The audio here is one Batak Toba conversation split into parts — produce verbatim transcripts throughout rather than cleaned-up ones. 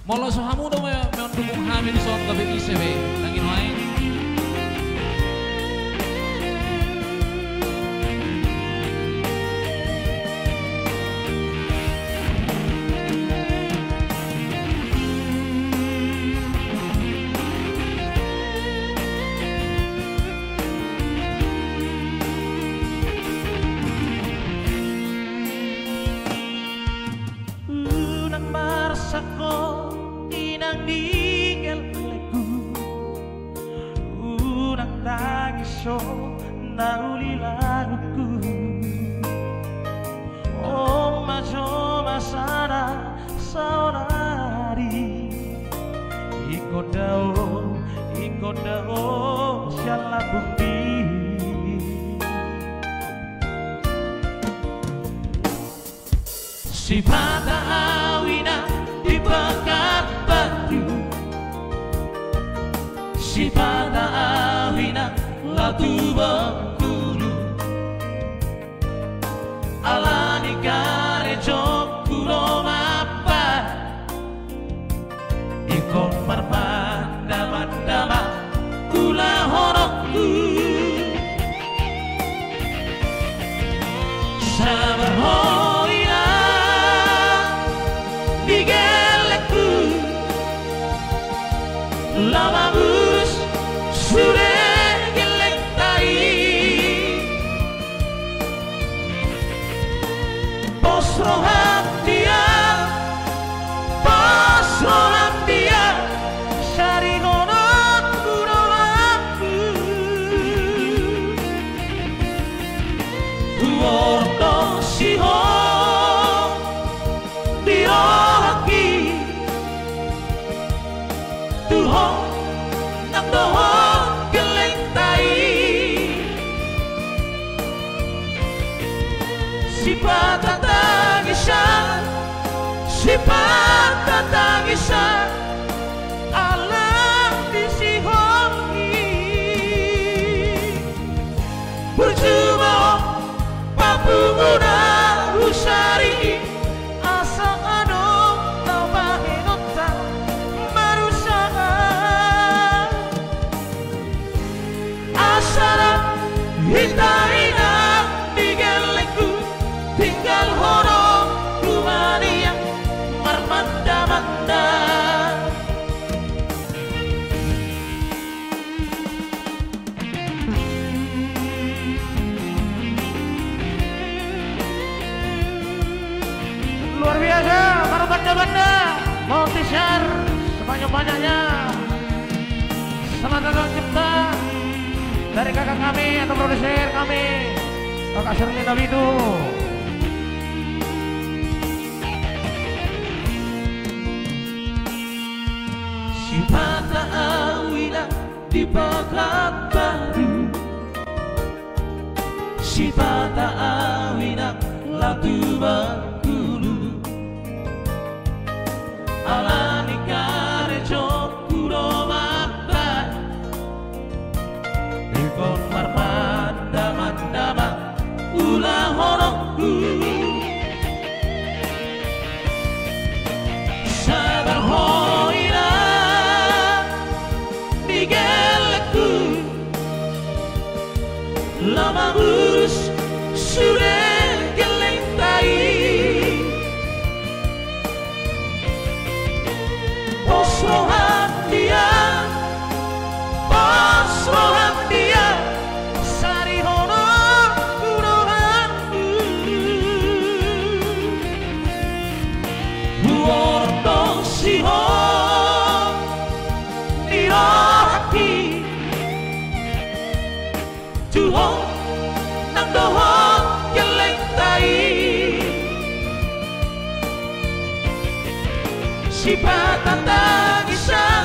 Molo so hamu do ma-, mandukung hami dison, gabe ise be, nangkin wae. Unang marsangkot inang di gellengku, unang tangis ho na uli langukku. On ma jo ma sada saonari, ingkon dao, ingkon dao sian lambungmi. Sipata au inang di Pekanbaru, sipata au inang laho tu Bengkulu, ala ni karejongku do mambahen, ingkon marmandamanda ma ulahononku. Sabar ho inang di gellengku, laho mamurus sude gellengta i. Pos roham dia, pos roham dia, sarihononku do ahu. Huordosi ho di rohangki, tu ho nang dohot gellengta i. Sipata tangisan, sipata tangisan, ala ni sihol i. Burju ma ho papungu na husari i, asa adong na bahenonta marusaha. Asa ra hita inang di gellengku, tinggalhononku ma nian marmandamanda. Luar biasa, marmandamanda. Mau di-share sebanyak-banyaknya. Selamat datang jumpa dari kakak kami atau produser kami, kakak Sherlina Bitu. Sipata au inang di Pekanbaru, sipata au inang laho tu Bengkulu, ala ni karejongku do mambahen, ingkon marmandamanda ma ulahononku. Sabar ho inang di gellengku, laho mamurus sude gellengta i. Pos roham dia, pos roham dia, sarihononku do ahu. Huordosi ho di rohangki, tu ho nang dohot gellengta i. Sipata tangisan,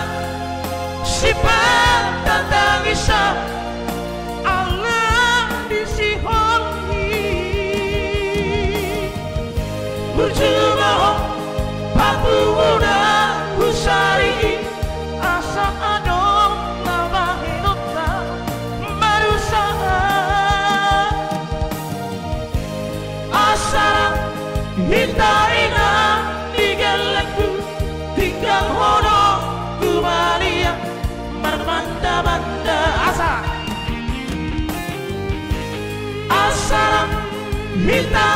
sipata tangisan, ala ni sihol i. Burju ma ho papungu na husari i, asa adong na bahenonta marusaha. Asa ra hita inang di gellengku, ting- Janghonon tu balian marmanda-manda asa. Asa lam hita